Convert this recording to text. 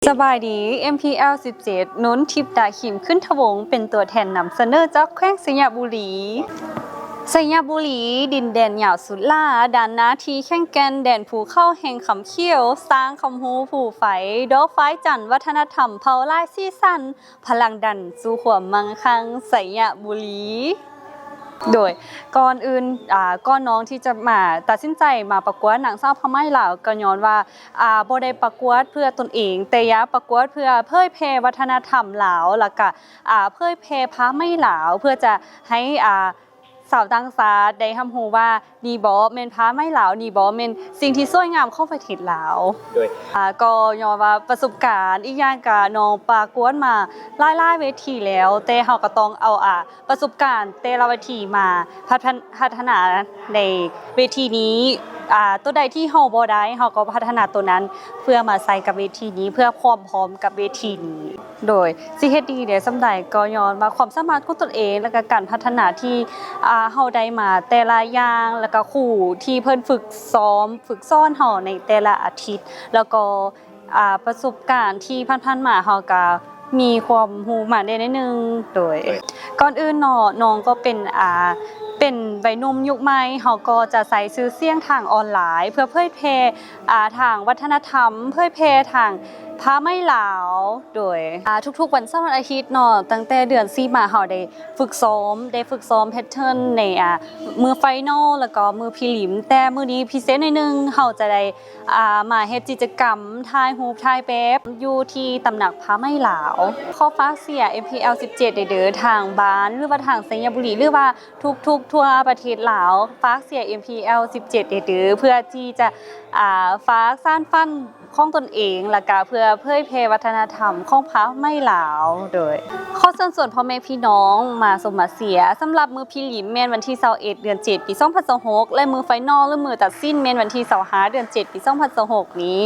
ສະບາຍດີ ເອັມພີແອລສິບເຈັດ ນຸນທິບຕາຂີມ ຂຶ້ນທະວົງ ເປັນຕົວແທນນຳສະເໜີຈາກແຂວງໄຊຍະບູລີ. ໄຊຍະບູລີ ດິນແດນຫຍ້າວສຸດຫຼາ, ດ່ານໜ້າທີ່ແຂງແກ່ນ, ແດນພູເຂົາແຫ່ງຄຳຂຽວ, ຊ້າງຄຳຮູ້ພູໄຟ, ດອກຝ້າຍຈັນ, ວັດທະນະທຳເຜົ່າຫຼາຍສີສັນ, ພະລັງດັນສູ່ຄວາມມັ່ງຄັ່ງ ໄຊຍະບູລີ. ໂດຍ ກ່ອນອື່ນ ອາ ກ່ອນນ້ອງທີ່ຈະມາຕັດສິນໃຈມາປະກວດນາງສາວຜ້າໄໝ້ລາວ ກໍຍ້ອນວ່າ ອາ ບໍ່ໄດ້ປະກວດເພື່ອຕົນເອງ ແຕ່ຢາກປະກວດເພື່ອເຜີຍແຜ່ວັດທະນະທຳລາວ ແລ້ວກະ ອາ ເຜີຍແຜ່ຜ້າໄໝລາວ ເພື່ອຈະໃຫ້ ອາ ຊາວຕ່າງຊາດໄດ້ຮັບຮູ້ວ່າ ນີ້ບໍແມ່ນຜ້າໄໝລາວ, ນີ້ບໍແມ່ນສິ່ງທີ່ສວຍງາມຂອງປະເທດລາວ. ໂດຍ ອາ ກໍຍ້ອນວ່າປະສົບການ ອີກຢ່າງກະນ້ອງປະກວດມາຫຼາຍໆເວທີແລ້ວ ແຕ່ເຮົາກໍຕ້ອງເອົາ ອາ ປະສົບການແຕ່ລະເວທີມາພັດທະນ- ພັດທະນາໃນເວທີນີ້. ອາ ໂຕໃດທີ່ເຮົາບໍ່ໄດ້ ເຮົາກໍພັດທະນາໂຕນັ້ນ ເພື່ອມາໃສ່ກັບເວທີນີ້ ເພື່ອຄວາມພ້ອມກັບເວທີນີ້. ໂດຍ ຊິເຮັດດີໄດ້ສ່ຳໃດ ກໍຍ້ອນວ່າຄວາມສາມາດຂອງຕົນເອງ ແລ້ວກະການພັດທະນາທີ່ ອາ ເຮົາໄດ້ມາແຕ່ລະຢ່າງ ແລ້ວກະຄູທີ່ເພິ່ນຝຶກຊ້ອມ ຝຶກສອນເຮົາໃນແຕ່ລະອາທິດ ແລ້ວກໍ ອາ ປະສົບການທີ່ຜ່ານໆມາ ເຮົາກະມີຄວາມຮູ້ມາໄດ້ໜ້ອຍໜຶ່ງ. ໂດຍ ໂດຍ ກ່ອນອື່ນເນາະ ນ້ອງກໍເປັນ ອາ ເປັນໄວໜຸ່ມຍຸກໃໝ່ ເຮົາກໍຈະໃຊ້ຊື່ສຽງທາງອອນລາຍ ເພື່ອເຜີຍແຜ່ ອາ ທາງວັດທະນະທຳ ເຜີຍແຜ່ທາງຜ້າໄໝລາວ. ໂດຍ ອາ ທຸກໆວັນເສົາວັນອາທິດເນາະ ຕັ້ງແຕ່ເດືອນສີ່ມາ ເຮົາໄດ້ຝຶກຊ້ອມ ໄດ້ຝຶກຊ້ອມແພັດເທີນໃນ ອາ ມື້ໄຟນອລ ແລ້ວກໍມື້ພຣີລິມ ແຕ່ມື້ນີ້ພິເສດໜ້ອຍໜຶ່ງ ເຮົາຈະໄດ້ ອາ ມາເຮັດກິດຈະກຳຖ່າຍຮູບຖ່າຍແບບຢູ່ທີ່ຕຳໜັກຜ້າໄໝລາວ. ຂໍຝາກເຊຍ ເອັມພີແອລສິບເຈັດ ເດີ ທາງບ້ານ ຫຼືວ່າທາງໄຊຍະບູລີ ຫຼືວ່າທຸກໆທົ່ວປະເທດລາວ ຝາກເຊຍ ເອັມພີແອລສິບເຈັດ ເດີ ເພື່ອທີ່ຈະ ອາ ຝາກສານຝັນຂອງຕົນເອງ ແລ້ວກະເພື່ອເຜີຍແຜ່ວັດທະນະທຳຂອງຜ້າໄໝລາວ. ໂດຍ ຂໍເຊີນຊວນພໍ່ແມ່ພີ່ນ້ອງມາຊົມມາເຊຍ ສຳລັບມື້ພຣີລິມແມ່ນວັນທີຊາວເອັດ ເດືອນເຈັດ ປີສອງພັນຊາວຫົກ ແລະ ມື້ໄຟນອລ ຫຼື ມື້ຕັດສິນແມ່ນວັນທີຊາວຫ້າ ເດືອນເຈັດ ປີສອງພັນຊາວຫົກນີ້.